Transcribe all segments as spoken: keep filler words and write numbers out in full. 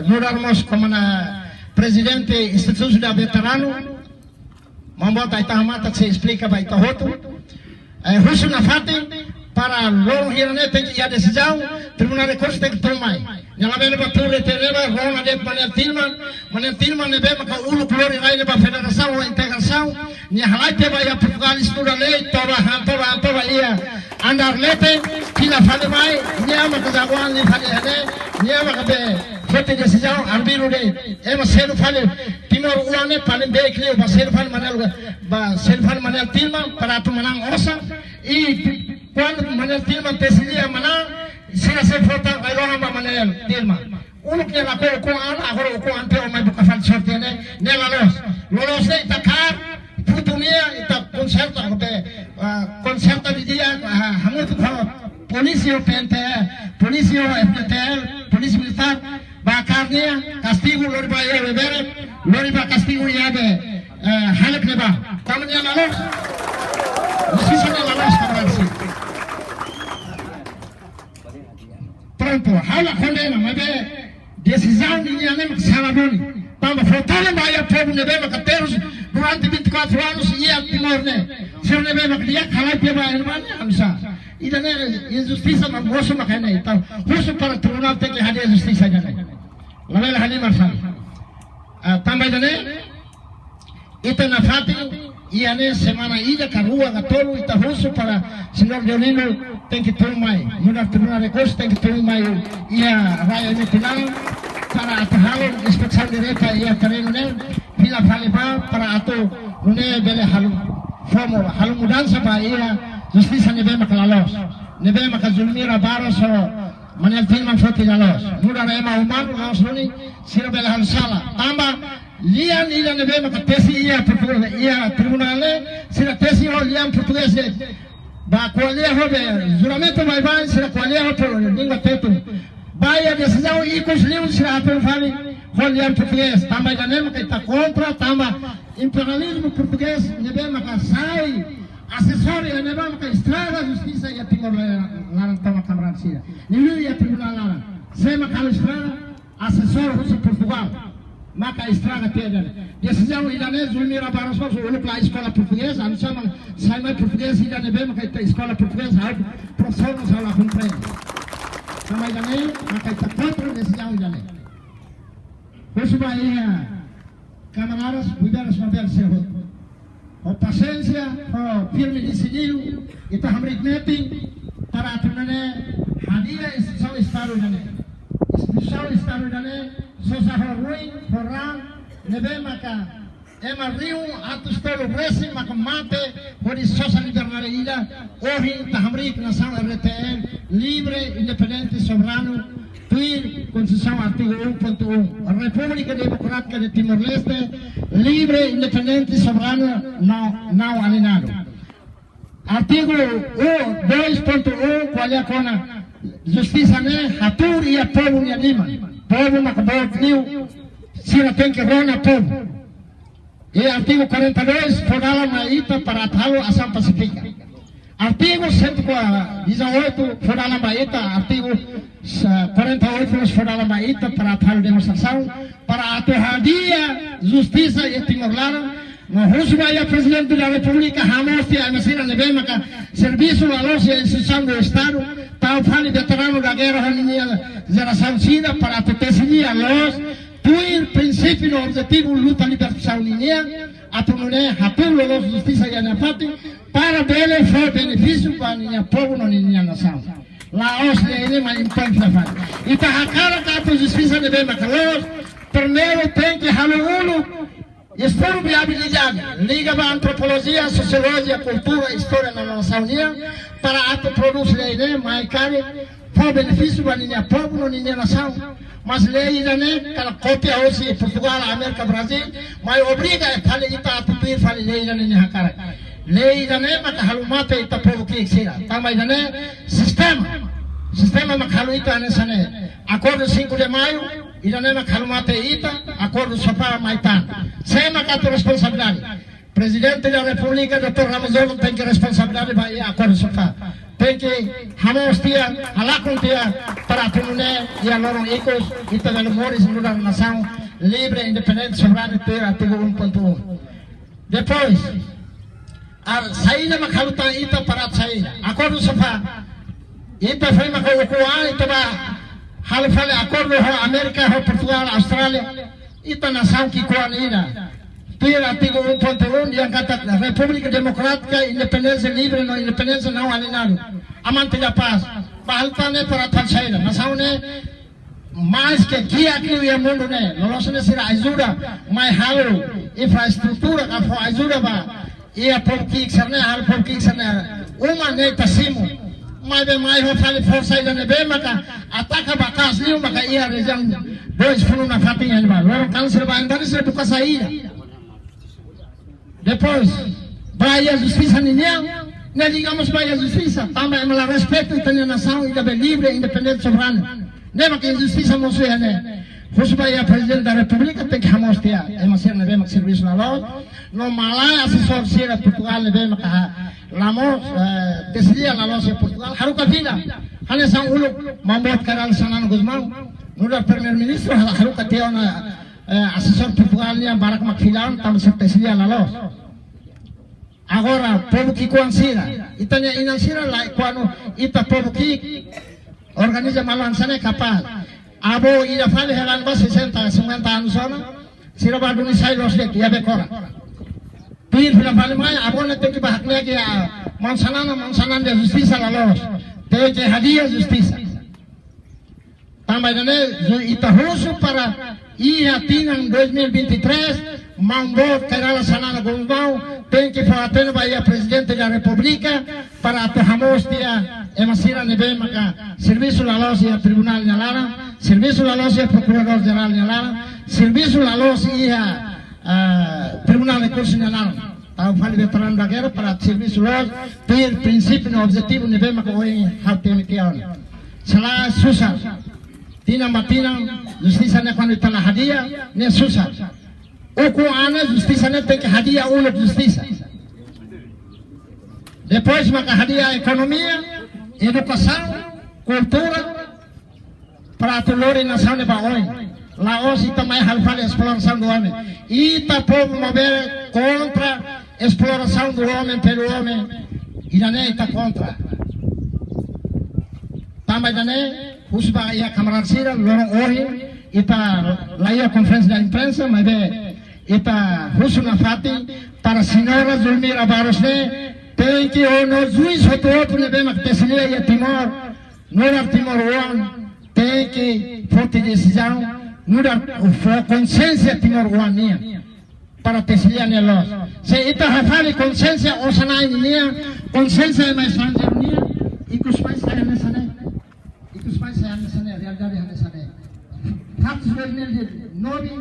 Nu'udar mós komu prezidente Instituto de Veterano, Mambo ta ita hamata se esplika ba ita hotu. Eh, husu nafatin para loron hirak ne'e tenke iha desizaun, Tribunál Rekursu tenke tun mai. Nia labele ba tuur de'it ne'ebá, rona de'it Manuel Tilman, Manuel Tilman ne'ebé maka uluk lori rai ne'e ba federasaun ho integrasaun, nia halai tiha ba iha Portugál estuda lei, toba han, toba han, toba iha andar leten, fila fali mai, nia maka jagoan liu fali iha ne'e, nia maka be foti desizaun, árbitru de'it, ema selu fali, Timor oan ne'e paling beik liu, ba selu fali Manuel, ba selu fali Manuel Tilman, para atu manán osan, i kuandu Manuel Tilman tesi lia manán, sira sei vota, vai rohan ba Manuel Tilman. Uluk nia lakohi ukun an, agora ukun an tiha mai buka fali sorte ne'e, ne'e la loos. Loloos ne'e ita kaer, futu nian, ita konserta, oke, ah, konserta didi'ak, ah, hamutuk ho polísia P N T L, polísia F D T L, polísia militár, ba kaer nia, kastigu lori ba iha bebere, lori ba kastigu iha be, eh, halek ne'ebá. Tanba nia la loos. Justisa ne'e la loos, kamarada sira. Prontu, ha'u la kondena, maibé desizaun nian ne'e mak sala duni. Tanba fó talan ba iha povu ne'ebé maka terus durante vinte e quatro anos iha Timor ne'e. Sira ne'ebé maka di'ak halai tiha ba irmán ne'e, anu sá. Ida-ne'e injustisa mak mosu mak ne'e. Entaun, husu para tribunál tenke hadi'a justisa ida-ne'e. Labele halimar sala. Ah, tanba ida-ne'e, ita nafatin, iha ne'e semana ida ka rua ka tolu, ita husu para señór Deolino tenke tun mai, nu'udar Tribunál Rekursu tenke tun mai iha rai ema tinan, para atu halo inspesaun direta iha terrenu ne'e, fila fali ba, para atu nune'e bele halo, fó mo, halo mudansa ba iha justisa ne'ebé maka la loos, ne'ebé maka Zulmira Barros ho Manuel Tilman foti la loos. Nu'udar ema umanu loos duni, sira bele halo sala. Tanba lian ida ne'ebé maka tesi iha Portu-, iha tribunál ne'e, sira tesi ho lian portugés de'it. Ba ko'alia ho be juramentu baibain, sira ko'alia ho por língua tetun. Ba iha desizaun ikus liu sira atu fali ho lian portugés. Tanba ida-ne'e maka ita kontra, tanba imperializmu portugés ne'ebé maka sai asesór ida ne'ebé maka estraga justisa iha Timor laran, laran tomak, kamarada sira. Nia iha tribunál laran. Sé maka halo estraga? Asesór husi Portugál maka estraga tiha ida-ne'e. Desizaun ida-ne'e, Zulmira Barros mós uluk la eskola portugés, anu sá mak sai mai portugés ida ne'ebé maka ita eskola portugés, ha'u profesór mós ha'u la komprende. Tanba ida-ne'e maka ita kontra desizaun ida-ne'e. Husu ba iha kamaradas, buidaras, mabelas sira hotu. Ho pasiénsia, ho firme desididu, ita hamriik metin, para atu nune'e hadi'a instituisaun Estadu ida-ne'e. Instituisaun Estadu ida-ne'e, sosa ho ruin, ho raan, ne'ebé maka ema rihun atus tolu resin maka mate, hodi sosa liberdade ida, ohin ita hamriik nasaun R D T L, livre, independente, soberanu, tuir Konstituisaun artigu um ponto um, República Democrática de Timor-Leste, livre, independente, soberana, não, não alienado. Artigu um, dois ponto um, ko'alia kona justisa ne'e hatuur iha povu nia liman. Povu maka boot liu, sira tenke rona povu. I artigu quarenta e dois, fó dalan mai ita para atu halo asaun pasífika. Artigu cento e dezoito, fó dalan ba ita, artigu, sa-, quarenta e oito, fó dalan ba ita para atu halo demonstrasaun, para atu hadi'a justisa iha Timor laran, no husu ba iha Prezidente da Repúblika, hamoos tiha ema sira ne'ebé maka servisu la loos iha instituisaun do Estadu, tau fali veteranu da guerra ho ninia jerasaun sira para atu tesi lia loos, tuir prinsípiu no objetivu luta libertasaun ninian, atu nune'e hatuur loloos justisa iha nia fatin, para bele fó benefísiu ba ninia povu no ninia nasaun. La'ós lei ne'e mak impoin fila fali. Ita hakarak atu justisa ne'ebé maka loos, primeiru tenke halo uluk estudu viabilidade, liga ba antropolojia, sosiolojia, kultura, istória no nasaun nian, para atu prodús lei ne'e mai karik fó benefísiu ba ninia povu no ninia nasaun. Mas lei ida-ne'e kala kópia hosi Portugál, Amérika, Brazíl, mai obriga fali ita atu tuir fali lei ida-ne'e nia hakarak. Lei ida-ne'e maka halo mate ita povu ki'ik sira. Tanba ida-ne'e sistema. Sistema maka halo ita hanesan ne'e. Akordu cinco de Maio, ida-ne'e maka halo mate ita, akordu Sofá mai tan. Sé maka atu responsabilidade? Prezidente da Repúblika, doutór Ramos Horta, tenke responsabilidade ba iha akordu Sofá. tenke hamoos tiha, halakon tiha, para atu nune'e iha loron ikus ita bele moris nu'udar nasaun livre, independente, soberanu tuir artigu um ponto um. Depois, ah, saida mak halo tan ita para saida? Akordu sira-ne'e. Ita foin maka ukun an ita bá halo fali akordu ho Amérika, ho Portugal, Austrália. Ita nasaun ki'ikoan ida. Tuir artigu um ponto um, dehan katak Repúblika Demokrátika, independénsia livre no independénsia não alienadu. Amante da paz. Bá halo tan ne'e para atu saida? Nasaun ne'e mais ke di'ak liu iha mundu ne'e. Loloos ne'e sira ajuda mai halo infraestrutura ka fó ajuda ba iha povu ki'ik sira-ne'e, halo povu ki'ik sira-ne'e uma ne'e ita simu. Maibé mai ho fali forsa ida ne'ebé maka ataka bakas liu maka iha rejiaun dois funu nafatin iha ne'ebá. Loron kalan sira bá entaun sira buka saida? Depois, bá iha justisa ninian, ne'e digamos bá iha justisa, tanba ema la respeitu ita-nia nasaun, ita be livre, independente, soberanu. Ne'e mak injustisa mosu iha ne'e. Husu bá iha Prezidente da Repúblika, tenke hamoos tiha ema sira ne'ebé mak servisu la loos, no malae asesór sira Portugal ne'ebé mak ha-, la moos, eh, deside la loos iha Portugal, haruka fila. Hanesan uluk Maun Boot Kay Rala Xanana Gusmão, nu'udar Primeiru-Ministru, ha-, haruka tiha ona, eh, asesór Portugal nian barak mak fila ona, tanba sira deside la loos. Agora, povu ki'ikoan sira, ita-nia inan sira la, kuandu ita povu ki'ik organiza malu hanesan ne'e kapás. Avó ida fali hela bá sesenta, cinquenta anos ona, sira bá duni sai loos de'it, iha Becora. Tuir fila fali mai, avó ne'e tenke bá hakle'ak iha Maun Xanana, Maun Xanana dehan justisa la loos. Tenke hadi'a justisa. Tanba ida-ne'e, ju-, ita husu para iha tinan dois mil e vinte e três, Maun Boot Kay Rala Xanana Gusmão tenke fó hatene ba iha Prezidente da Repúblika para atu hamoos tiha ema sira ne'ebé maka servisu la loos iha tribunál nia laran, servisu la loos iha Prokuradór Jerál nia laran, servisu la loos iha, ah, Tribunál Rekursu nia laran. Tau fali veteranu da guerra para servisu loos, tuir prinsípiu no objetivu ne'ebé maka ohin ha'u temi tiha ona. Se lae susar. Tinan ba tinan, justisa ne'e kuandu ita la hadi'a, ne'e susar. Ukun an ne'e justisa ne'e tenke hadi'a uluk justisa. Depois maka hadi'a ekonomia, edukasaun, kultura, para atu lori nasaun ne'e ba oin. La'ós ita mai halo fali esplorasaun do homem. Ita povu Maubere kontra esplorasaun do homem pelo homem. Ida-ne'e ita kontra. Tanba ida-ne'e, husu ba iha kamarada sira, loron ohin, ita la iha konferénsia da imprensa, maibé ita husu nafatin para señora Zulmira Barros ne'e, tenke ona juís hotu-hotu ne'ebé mak tesi lia iha Timor, nu'udar timoroan, tenke foti desizaun, nu'udar fó konxiénsia timoroan nian. Para tesi lia ne'e loos. Se ita hafali konxiénsia osan-na'in nian, konxiénsia ema estranjeiru nian, ikus mai sai hanesan ne'e. Ikus mai sai hanesan ne'e, realidade hanesan ne'e. Faktus dois mil e nove,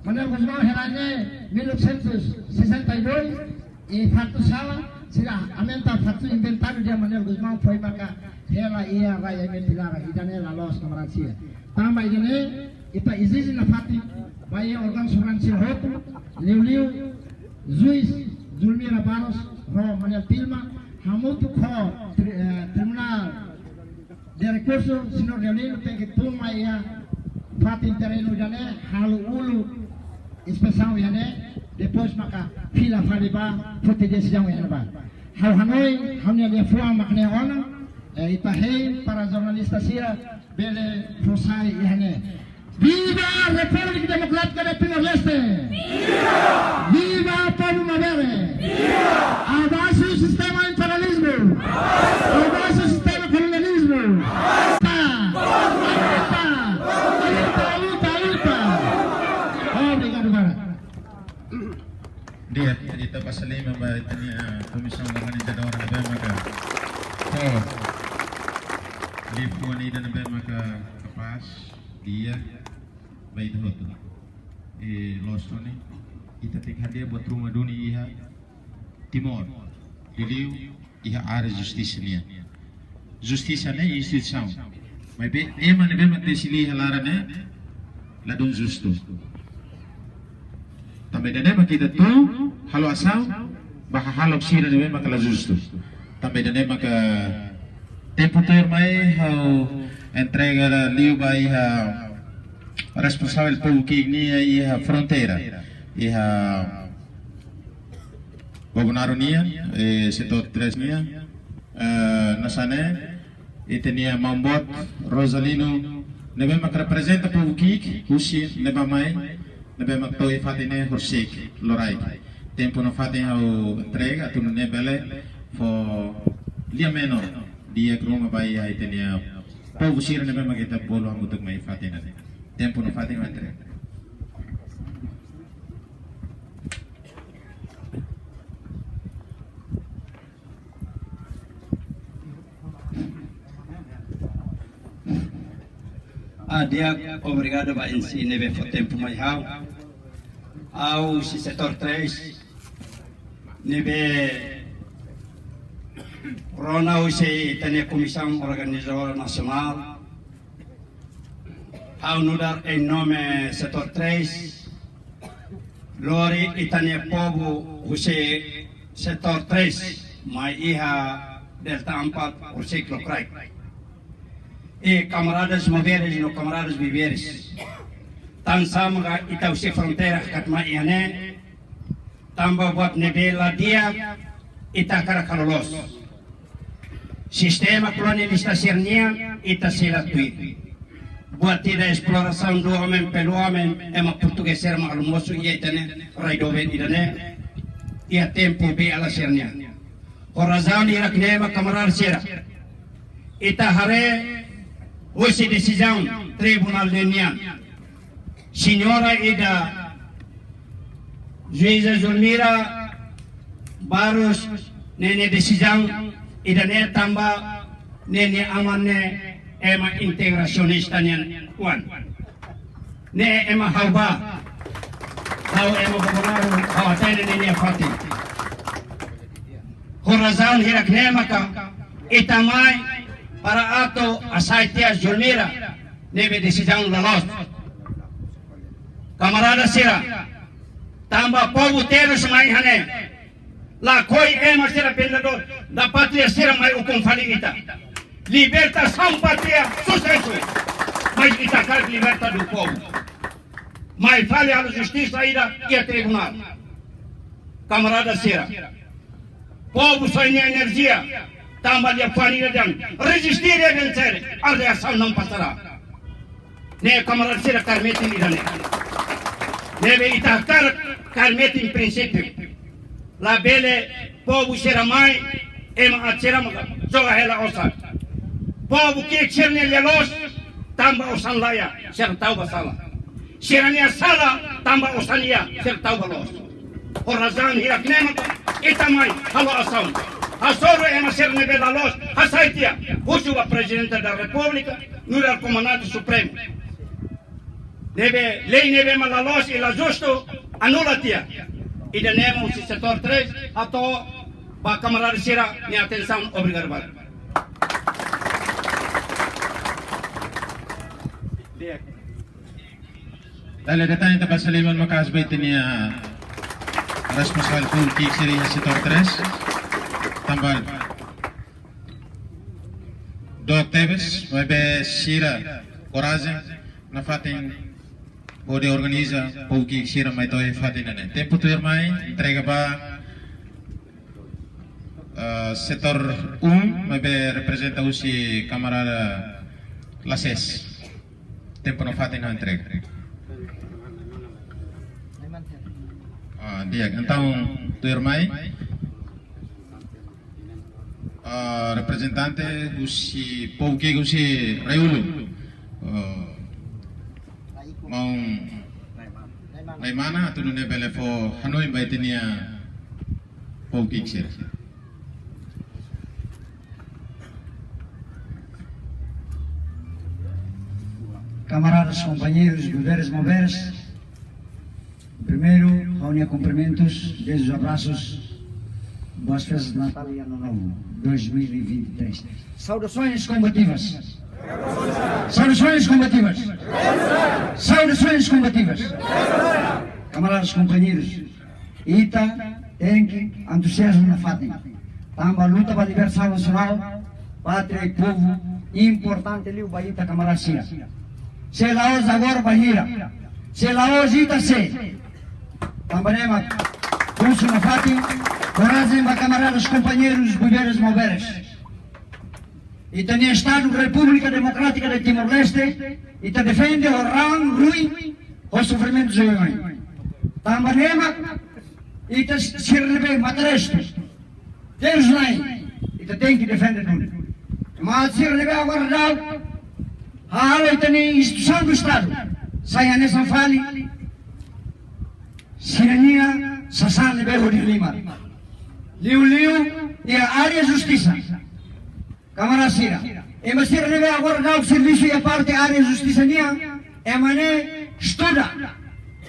Manuel Gusmão hela iha ne'e mil novecentos e sessenta e dois, i faktus sala, sira aumenta faktus inventadu dehan Manuel Gusmão foin maka hela iha rai Aimé Tilara, ida-ne'e la loos kamarada sira. Tanba ida-ne'e, ita ezije nafatin ba iha órgaun soberanu sira hotu, liuliu juís Zulmira Barros ho Manuel Tilma, hamutuk ho tri-, eh, Tribunál de Rekursu, señór Deolino tenke tun mai iha fatin terrenu ida-ne'e, halo uluk inspesaun iha ne'e, depois maka fila fali ba foti desizaun iha ne'ebá. Ha'u hanoin, ha'u-nia liafuan mak ne'e ona, eh, ita hein para jornalista sira bele fó sai iha ne'e. Viva República Democrática de Timor-Leste! Viva! Viva povu Maubere! Viva! Abaixo o sistema imperialismo! Abaixo o sistema colonialismo! Basta! Basta! Luta, luta, luta! Obrigadu barak. Di'ak, ita basa liman ba ita-nia, ah, komisaun organizadora ne'ebé maka fó liafuan ida ne'ebé maka kapás, di'ak, ba ita hotu. I loos ona, ita tenke hadi'a buat ruma duni iha Timor. Liuliu iha área justisa nian. Justisa ne'e instituisaun. Maibé ema ne'ebé mak tesi lia iha laran ne'e ladún justu. Tanba ida-ne'e mak ita atu halo asaun ba hahalok sira ne'ebé mak la justu. Tanba ida-ne'e maka Tempu tuirmai ha'u entrega liu ba iha responsavel povu ki'ik nian iha fronteira, iha Bobonaro nian, eh, setór três nian, eh, nu'udar ita-nia maun boot Rosalino, ne'ebé mak reprezenta povu ki'ik, husi ne'ebá mai, ne'ebé mak to'o iha fatin ne'e horisehik, loraik. Tempu no fatin ha'u entrega, atu nune'e bele fó lia menor di'ak ruma ba iha ita-nia povu sira ne'ebé mak ita bolu hamutuk mai fatin ne'e. Tempu no fatin ha'u entrega. Ah, di'ak, obrigadu ba M C ne'ebé fó tempu mai ha'u. Ha'u husi setór três, ne'ebé rona husi ita-nia Komisaun Organizadora Nasionál. Ha'u nu'udar em nome setór três, lori ita-nia povu husi setór três, mai iha Delta empat, horisehik loraik. E kamaradas moveres no kamaradas viveres. Tansá mak ita husi fronteira hakat mai iha ne'e, tanba buat ne'ebé la di'ak ita hakarak halo loos. Sistema kolonialista sira-nian ita sei la tuir. Buat ida esplorasaun do homem pelo homem, ema portugés sira mak halo mosu iha ita-nia rai doben ida-ne'e, iha tempu beiala sira-nian. Ho razaun hirak-ne'e mak kamarada sira, ita haree husi desizaun tribunál ne'e nian. Señora ida, Juíza Zulmira Barros, ninia desizaun ida-ne'e tanba ninia aman ne'e ema integrasionista nian oan. Ne'e ema ha'u bá, ha'u ema Bobonaro, ha'u hatene ninia fatin. Ho razaun hirak-ne'e maka ita mai para atu hasai tiha Zulmira ne'ebé desizaun la loos. Kamarada sira, tanba povu terus mai iha ne'e. Lakohi ema sira vendedór da pátria sira mai ukun fali ita. Libertasaun pátria, susesu. Mas ita hakarak liberta do povu. Mai fali halo justisa ida iha tribunál. Kamarada sira, povu sai nia enerjia, tanba lia fali ida dehan, resistir é vencer, a reação não passará. Ne'e kamarada sira kaer metin ida-ne'e. Ne'ebé ita hakarak kaer metin prinsípiu. Labele povu sira mai, ema aat sira maka joga hela osan. Povu ki'ik sira-nia lia loos, tanba osan laiha, sira tau ba sala. Sira-nia sala, tanba osan iha, sira tau ba loos. Ho razaun hirak-ne'e mak ita mai halo asaun. Hasoru ema sira ne'ebé la loos, hasai tiha. Husu ba Prezidente da Repúblika, nu'udar Komandante Supremu. Ne'ebé lei ne'ebé mak la loos i la justu, anula tiha. Ida-ne'e mak husi setór três, hato'o ba kamarada sira-nia atensaun, obrigadu barak. Dala ida tan ita basa liman maka'as ba ita-nia responsavel povu ki'ik sira iha setór três. Tanba dook tebes, maibé sira korajen nafatin hodi organiza povu ki'ik sira mai to'o iha fatin ne'e. Tempu tuirmai entrega ba, eh, setór um, maibé reprezenta husi kamarada Lases. Tempu no fatin ha'u entrega. Ah, di'ak, entaun tuirmai, ah, reprezentante husi povu ki'ik husi Raiulu, ah, maun Laimana, atu nune'e bele fó hanoin ba ita-nia povu ki'ik sira. Kamaradas, kompañeirus, viveres, moveres, primeiru, ha'u-nia kumprimentus, beijus, abraços, boas festas de Natal e Ano Novo dois mil e vinte e três. Saudações combativas. Saudações combativas. Saudações combativas. Kamaradas, kompañeirus, ita tenke entuziazmu nafatin. Tanba luta ba libertasaun nasionál, pátria i povu importante liu ba ita, kamarada sira. Se la'ós agora bainhira, se la'ós ita sé. Tanba ne'e mak husu nafatin, korajen ba kamaradas, kompañeirus, buiberes, mauberes. Ita-nia Estadu Repúblika Demokrátika de Timor-Leste, ita defende ho raan ruin, ho sofrimentu oioin. Tanba ne'e mak ita sira ne'ebé mata-restu, terus lain, ita tenke defende duni. Maibé sira ne'ebé agora daudaun halo ita-nia instituisaun do Estadu sai hanesan fali sira-nia sasán ne'ebé hodi halimar. Liuliu iha área justisa. Kamarada sira, ema sira ne'ebé agora daudaun servisu iha parte área justisa nian, ema ne'e estuda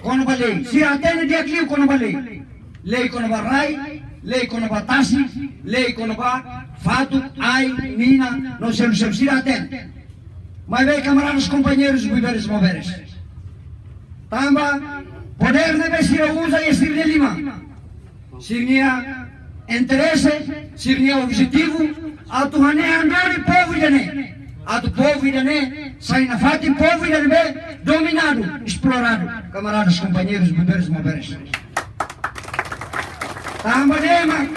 kona-ba lei. Sira hatene di'ak liu kona-ba lei. Lei kona-ba rai, lei kona-ba tasi, lei kona-ba fatuk, ain, mina, no seluk-seluk, sira hatene. Maibé kamaradas, kompañeirus, buiberes, mauberes, tanba podér ne'ebé sira uza iha sira-nia liman, sira-nia interese, sira-nia objetivu atu hanehan duni povu ida-ne'e. Atu povu ida-ne'e sai nafatin, povu ida ne'ebé dominadu, esploradu. Kamaradas, kompañeirus, buiberes, mauberes, tanba ne'e mak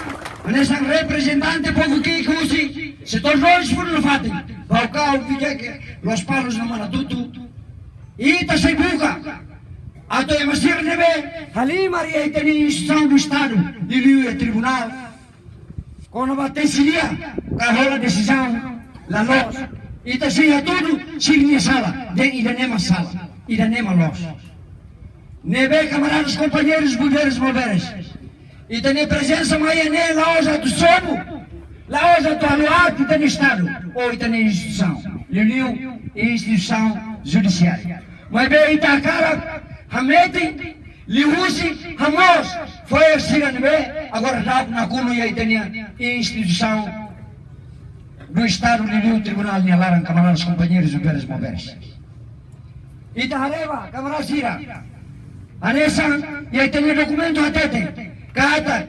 hanesan reprezentante povu ki'ik husi setór dois funu nafatin, Baucau, Viqueque, Lospalos no Manatuto, ita sei buka atu ema sira ne'ebé halimar iha ita-nia instituisaun do Estadu, liuliu iha tribunál, kona-ba tesi lia ka hola desizaun la loos, ita sei hatudu sira-nia sala, dehan ida-ne'e mak sala, ida-ne'e mak loos. Ne'ebé kamaradas, kompañeirus, buiberes, mauberes, ita-nia prezensa mai iha ne'e la'ós atu sobu, la'ós atu halo aat ita-nia Estadu ou ita-nia instituisaun, liuliu instituisaun judisiária. Maibé ita hakarak hametin liuhusi hamoos fo'er sira ne'ebé agora daudaun nakonu iha ita-nia instituisaun do Estadu, liuliu tribunál nia laran, kamaradas, kompañeirus, buiberes, mauberes. Ita haree ba, kamarada sira, hanesan iha ita-nia dokumentu hatete katak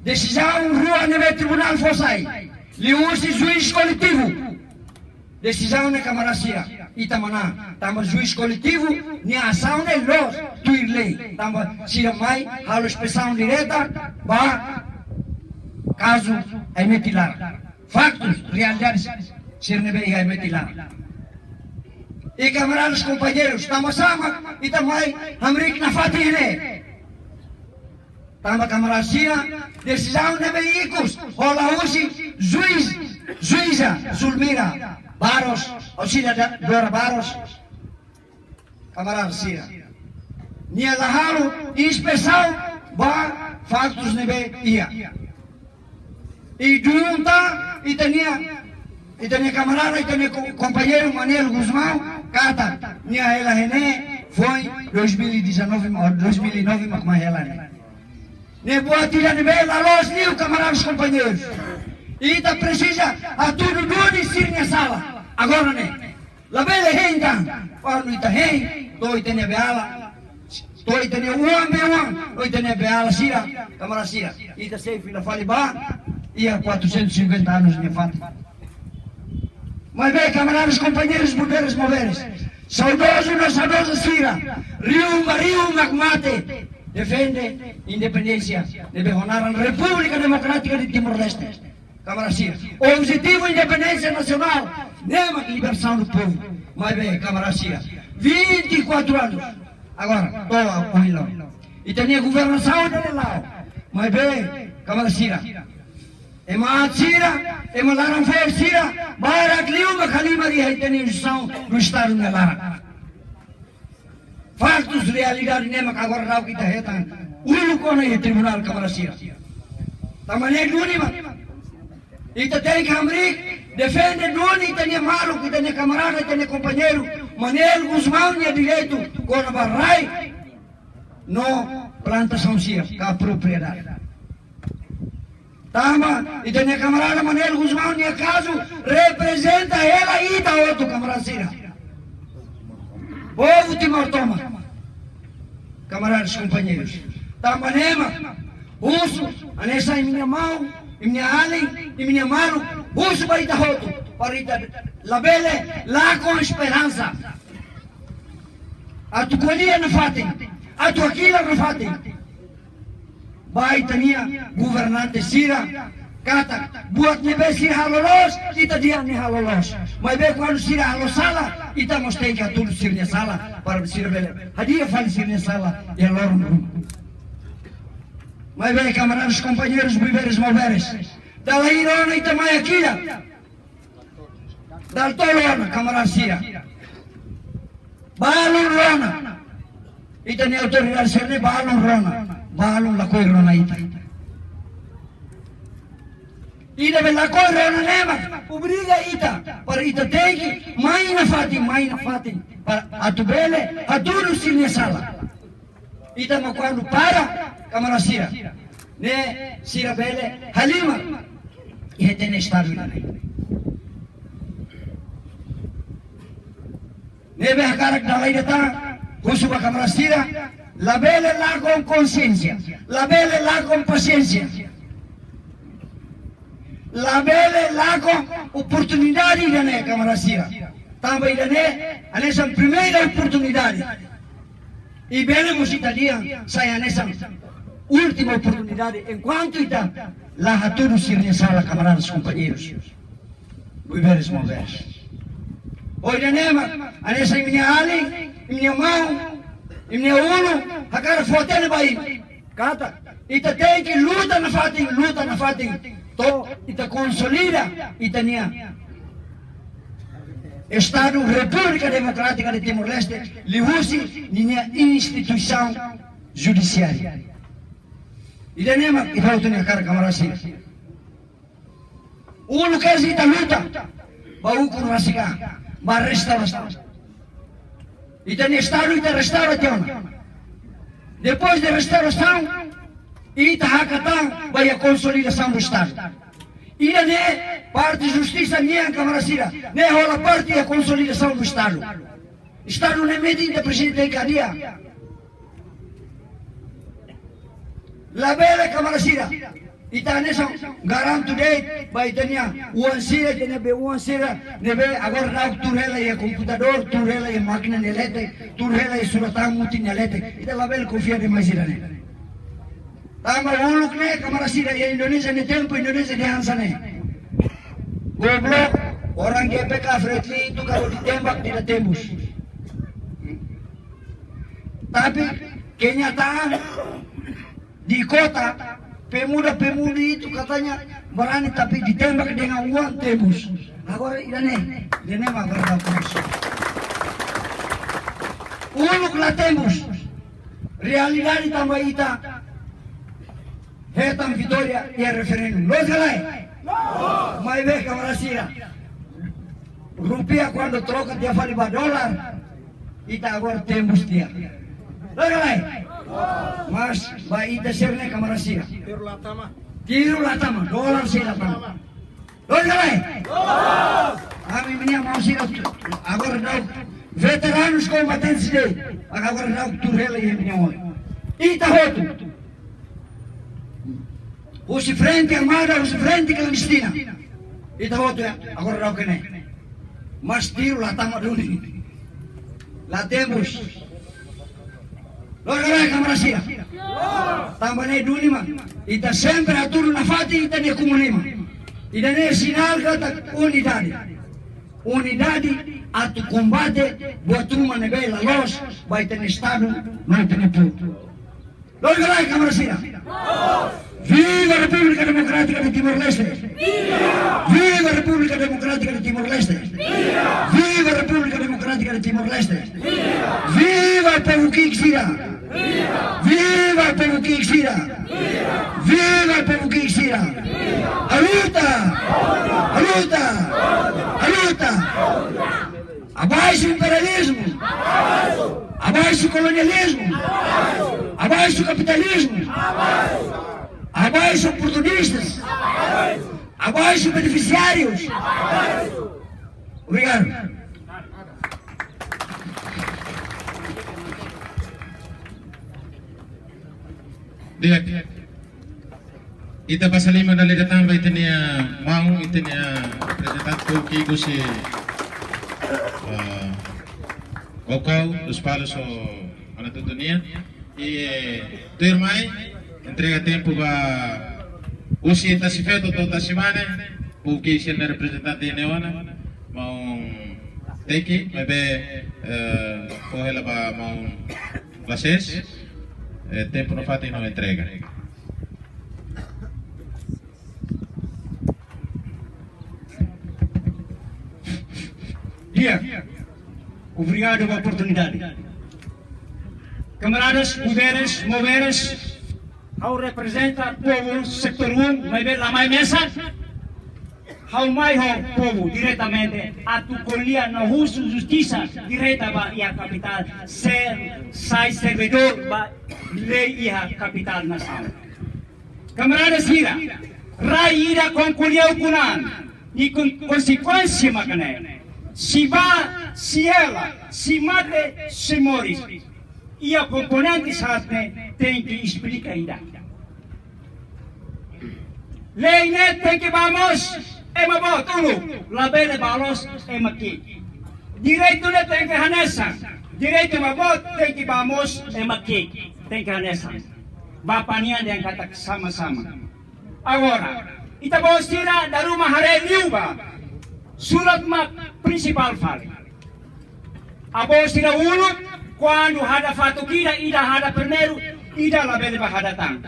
desizaun rua ne'ebé tribunál fó sai, liuhusi juís koletivu. Desizaun ne'e, kamarada sira, ita manán, tanba juís koletivu nia asaun ne'e loos, tuir lei, tanba sira mai halo inspesaun direta ba kazu Aimeti laran. Faktus, realidades, sira ne'ebé iha Aimeti laran. I kamaradas, kompañeirus, tanba sá mak ita mai hamriik nafatin ne'e? Tanba, kamarada sira, desizaun ne'ebé ikus hola husi juís, juíza Zulmira Barros, auxiliadora Barros, kamarada sira, nia la halo inspesaun ba faktus ne'ebé iha. I dunta ita-nia, ita-nia kamarada, ita-nia ko-, kompañeiru Manuel Gusmão, katak nia hela iha ne'e foin dois mil e dezanove, dois mil e nove mak mai hela ne'e. Ne'e buat ida ne'ebé la loos liu, kamaradas, kompañeirus. Ita presiza hatudu duni sira-nia sala agora ne'e. Labele hein tan, kuandu ita hein, to'o ita-nia beiala, to'o ita-nia oan-been-oan, to'o ita-nia beiala sira, kamarada sira, ita sei fila fali ba iha quatrocentos e cinquenta anos nia fatin. Maibé, kamaradas, kompañeirus, mulheres, moveres, saudozu no saudoza sira, riun ba riun mak mate defende independénsia ne'ebé ho naran República Democrática de Timor-Leste. Kamarada sira, objetivu independénsia nasionál ne'e mak libertasaun do povu. Maibé, kamarada sira, vinte e quatro anos agora, to'o ohin loron ita-nia governasaun ne'e la'o. Maibé, kamarada sira, ema aat sira, ema laran-foer sira barak liu mak halimar iha ita-nia instituisaun do Estadu nia laran. Faktus, realidade ne'e mak agora daudaun ita hetan uluk ona iha tribunál, kamarada sira. Tanba ne'e duni mak ita tenke hamriik defende duni ita-nia maluk, ita-nia kamarada, ita-nia kompañeiru Manuel Gusmão nia direitu kona-ba rai no plantasaun sira ka propriedade. Tanba ita-nia kamarada Manuel Gusmão nia kazu reprezenta hela ita hotu, kamarada sira. Povu Timor tomak, kamaradas, kompañeirus. Tanba ne'e mak husu, hanesan imi-nia maun Imi-nia alin, imi-nia maluk, husu ba ita hotu, para ita labele lakon esperansa. Atu ko'alia nafatin, atu hakilar nafatin. Ba ita-nia governante sira, katak buat ne'ebé sira halo loos, ita dehan ne'e halo loos. Maibé kuandu sira halo sala, ita mós tenke hatudu sira-nia sala, para sira bele hadi'a fali sira-nia sala iha loron ruma. Maibé, kamaradas, kompañeirus, buiberes, malberes, dala ida ona ita mai akila. Dala tolu ona, kamaradas sira. Balun rona. Ita-nia autoridade sira-ne'e balun rona. Balun lakohi rona ita. Ida be lakohi rona ne'e mak obriga ita para ita tenke mai nafatin, mai nafatin, para atu bele hatudu sira-nia sala. Ita mak kuandu para, kamaradas sira, ne'e sira bele halimar iha ita-nia estadu ida-ne'e. Ne'ebé hakarak dala ida tan husu ba kamaradas sira, labele lakon konsiénsia, labele lakon pasiénsia, labele lakon oportunidade ida-ne'e, kamaradas sira. Tanba ida-ne'e hanesan primeira oportunidade. I bele mós ita dehan sai hanesan última oportunidade, enkuantu ita la hatudu sira-nia sala, kamaradas, kompañeirus, buiberes, malberes. Ohin ne'e mak hanesan imi-nia alin, imi-nia maun, imi-nia ulun hakarak fó-hatene ba imi katak ita tenke luta nafatin, luta nafatin, to'o ita konsolida ita-nia Estadu Repúblika Demokrátika de Timor-Leste, liuhusi ninia instituisaun judisiária. Ida-ne'e mak ita hotu nia hakarak, kamaradas sira. Uluk kedas ita luta ba ukun rasik an, ba restaurasaun. Ita-nia estadu ita restaura tiha ona. Depois de restaurasaun, ita hakat tan ba iha konsolidasaun do estadu. Ida-ne'e parte justisa nian, kamaradas sira. Ne'e hola parte iha konsolidasaun do estadu. Estadu ne'e metin ita prezidente iha kadeia. Labele, kamaradas sira. Ita hanesan garantu de'it ba ita-nia oan sira, ita-nia bei-oan sira ne'ebé agora daudaun tuur hela iha komputadór, tuur hela iha mákina nia leten, tuur hela iha surat-tan mutin nia leten. Ita labele konfia demais ida-ne'e. Tanba uluk ne'e, kamaradas sira, iha Indonézia nia tempu, Indonézia dehan hanesan ne'e: Goblok, orang G P K Fred Lee itu kalau ditembak tidak tembus. Tapi kenyataan di kota, pemuda-pemuda itu katanya berani tapi ditembak dengan uang tembus. Agora ida-ne'e, ida-ne'e mak agora daudaun tembus. Uluk la tembus. Realidade tanba ita hetan vitória iha referendum. Loos ka lae? Maibé, kamaradas sira, rupiah kuandu troka tiha fali ba dolar, ita agora tembus tiha. Loos ka lae? Mas ba ita sira-ne'e, kamaradas sira, tiru la tama, dolar sei la tama. Loos ka lae? Ami-nia maun sira agora daudaun veteranus kombatentes de'it, agora daudaun tuur hela iha nia oin. Ita hotu, husi frente armada, husi frente klandestina, ita hotu, ya, agora daudaun ne'e. Mas tiru la tama duni. La tembus. Loos ka lae, kamaradas sira? Tanba ne'e duni mak ita sempre hatudu nafatin ita-nia kumu lima. Ida-ne'e sinál katak unidade. Unidade atu kombate buat ruma ne'ebé la loos ba ita-nia estadu no ita-nia povu. Loos ka lae, kamaradas sira? Viva a República Democrática de Timor-Leste! Viva a República Democrática de Timor-Leste! Viva a República Democrática de Timor-Leste! Viva povu ki'ik sira! Viva povu ki'ik sira! Viva povu ki'ik sira! A luta! A luta! A luta! Abaixo imperialismo! Abaixo colonialismo! Abaixo capitalismo! Abaixo oportunistas! Abaixo beneficiários! Obrigado. Di'ak. Ita basa liman dala ida tan ba ita-nia maun, ita-nia reprezentante, ke husi, ah, Baucau, Lospalos ho Manatuto nian. I, eh, tuirmai, entrega tempu ba husi Tasi Feto to'o Tasi Mane, ke husi reprezentante ne'e ona, maun Teki, maibé, eh, fó hela ba maun Lases, eh, tempu nafatin hodi entrega. Di'ak, obrigadu ba oportunidade. Kamaradas, mulheres, moveres, ha'u reprezenta povu setór um, maibé la mai mesak. Ha'u mai ho povu diretamente, atu ko'alia no husu justisa direta ba iha kapitál, ser, sai servidór ba lei iha kapitál nasaun. Kamarada sira, rai ida ho ko'alia ukun an, nia kon-, konsekuénsia mak ne'e. Se bá, se hela, se mate, se moris. Iha komponente haat ne'e tenke esplika ida. Lei ne'e tenke bá moos ema boot uluk, labele bá loos ema ki'ik. Direitu ne'e tenke hanesan, direitu ema boot tenke bá moos ema ki'ik, tenke hanesan. Bapa nian dehan katak sama-sama. Agora, ita-boot sira dala ruma haree liu ba surat mak prinsipál fali. Avó sira uluk, kuandu hada fatuk ida, ida hada primeiru, ida labele bá hada tan.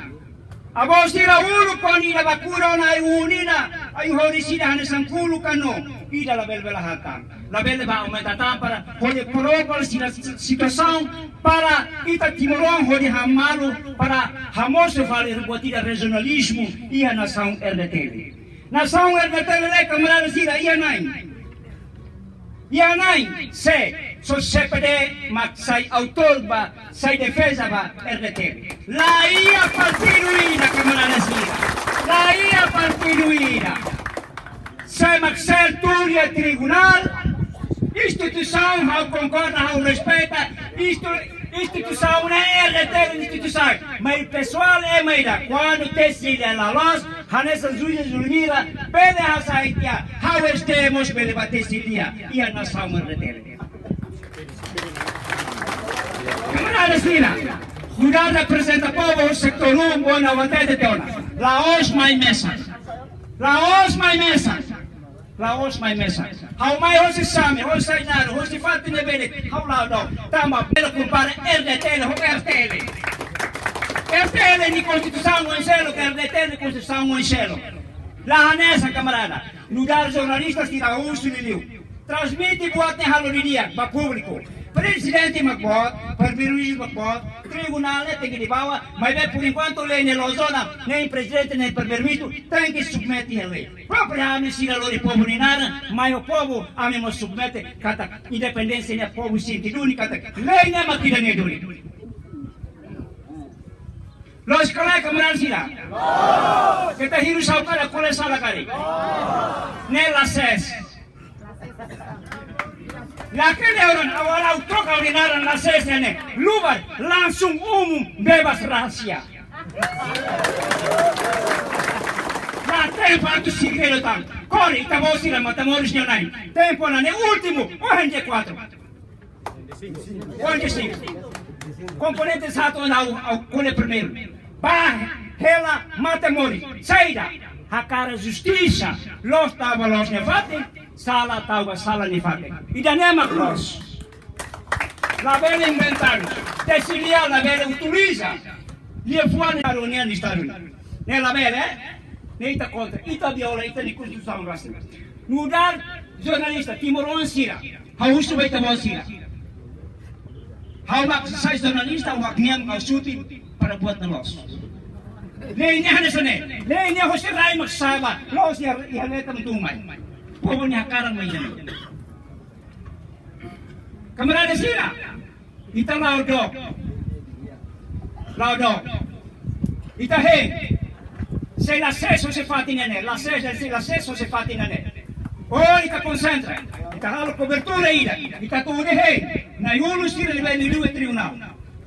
Avó sira uluk, kuandu ida bá kuda ona ai-hun ida, ai-hun ida hanesan kulu ka no, ida labele bá hada tan. Labele bá aumenta tan para hodi provoka sira si-, situasaun para ita timoroan hodi hamalu para hamosu fali buat ida rejionalizmu iha nasaun R D T L. Nasaun R D T L ne'e kamarada sira iha na'in. Iha na'in, sé, só C P D mak sai autór ba, sai defeza ba R D T L. La iha partidu ida, kamarada sira. La iha partidu ida. Sé mak sai tuur iha tribunál, instituisaun, ha'u konkorda, ha'u respeita, istu-, instituisaun ne'e R D T L instituisaun. Maibé pesoál ema ida, kuandu tesi ida la loos, hanesan José Zulmira, bele hasai tiha, ha'u S T M mós bele bá tesi tiha, iha nasaun R D T L. Kamarada sira, nu'udar reprezenta povu setór um, bona watete tona. La'ós mai mesak. La'ós mai mesak. La'ós mai mesak. Ha'u mai hosi Same, hosi Sainaro, hosi fatin ne'ebé de'it, ha'u la'o dok. Tanba bele kompara R D T L ho R T L. R T L nia konstituisaun oin seluk, R D T L nia konstituisaun oin seluk. La hanesan, kamarada. Nu'udar jornalista sira husu liuliu. Transmite buat ne'e halo didi'ak ba públiku. Prezidente mak boot, primeiru-ministru mak boot, tribunál ne'e tenke dehan ba, maibé por enkuantu lei ne'e loos ona, nem prezidente nem primeiru-ministru tenke submete iha lei. Própriu ami sira lori povu nia naran, mai ho povu, ami mós submete katak independénsia ne'e povu sente duni, katak lei ne'e mak ida-ne'e duni. Loos ka lae, kamarada sira? Keta hirus ha'u karik, ko'alia sala karik. Ne'e la ses. Lae, kene orang awal ha'u troka ha'u-nia naran la ses ne'e. Lubar, langsung umum, bebas, rahasia. La tempu atu segredu tan. Kore, ita-boot sira Matamoros nia na'in. Tempu ona ne'e últimu, ohin dia quatro. Ohin dia cinco. Komponente haat ona ha'u, ha'u ko'alia primeiru. Bá hela Matamoros. Saida? Hakarak justisa. Loos tau ba loos nia fatin, sala tau ba sala nia fatin. Ida-ne'e mak loos. Labele inventadu. Tesi lia labele utiliza. Liafuan ne'e reuniaun Estadu. Ne'e labele, eh? Ne'e ita kontra. Ita viola ita-nia konstituisaun rasik. Nu'udar jornalista timoroan sira. Ha'u husu ba ita-boot sira. Ha'u mak sai jornalista, ha'u mak nian, ha'u shooting para buat ne'e loos. Lei ne'e hanesan ne'e. Lei ne'e hosi rai mak sala. Loos iha, iha letra mak tun mai. Povu nia hakarak mak ida-ne'e. Kamarada sira, ita la'o dok. La'o dok. Ita hein. Se la ses hosi fatin ne'e, la ses, se la ses hosi fatin ne'e. Oh, ita konsentra. Ita halo kobertura ida. Ita tuur hein. Nai-ulun sira ne'ebé liuliu iha tribunál.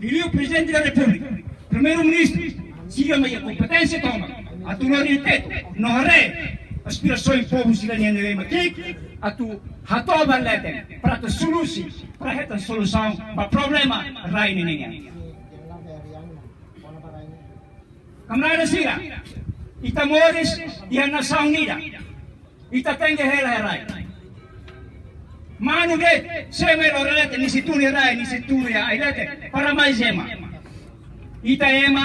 Liuliu Prezidente da Repúblika. Primeiru-Ministru. Sira mak iha kompeténsia tomak. atu lori tetu no haree aspirasaun povu sira-nian ne'ebé mak ki'ik, atu hato'o ba leten para atu solusi, para hetan solusaun ba problema rai ne'e nian. Kamarada sira, ita moris iha nasaun ida. Ita tenke hela iha rai. Manu de'it, se ema lori leten, nia sei tun iha rai, nia sei tun iha ai leten, para mai ema. Ita ema,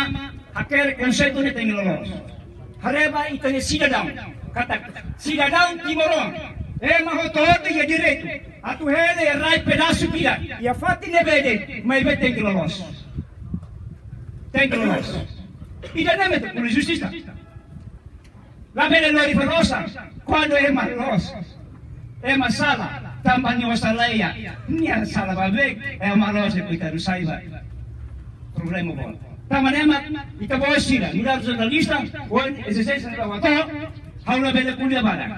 hakerek konseitu ne'e tenke loloos. Haree ba ita-nia sidadaun, katak sidadaun timoroan, ema hotu-hotu iha direitu atu hela iha rai pedasu ida, iha fatin ne'ebé de'it, maibé tenke loloos. Tenke loloos. Ida-ne'e mak ita polísia justisa. Labele lori falosa, kuandu ema loos, ema sala, tanba nia osan la iha, nia sala ba beik, ema loos e kuita du saiba. Problema boot. Tanba ne'e mak, ita-boot sira, nu'udar jornalista, ohin ezersésiu da wato, ha'u labele ko'alia barak.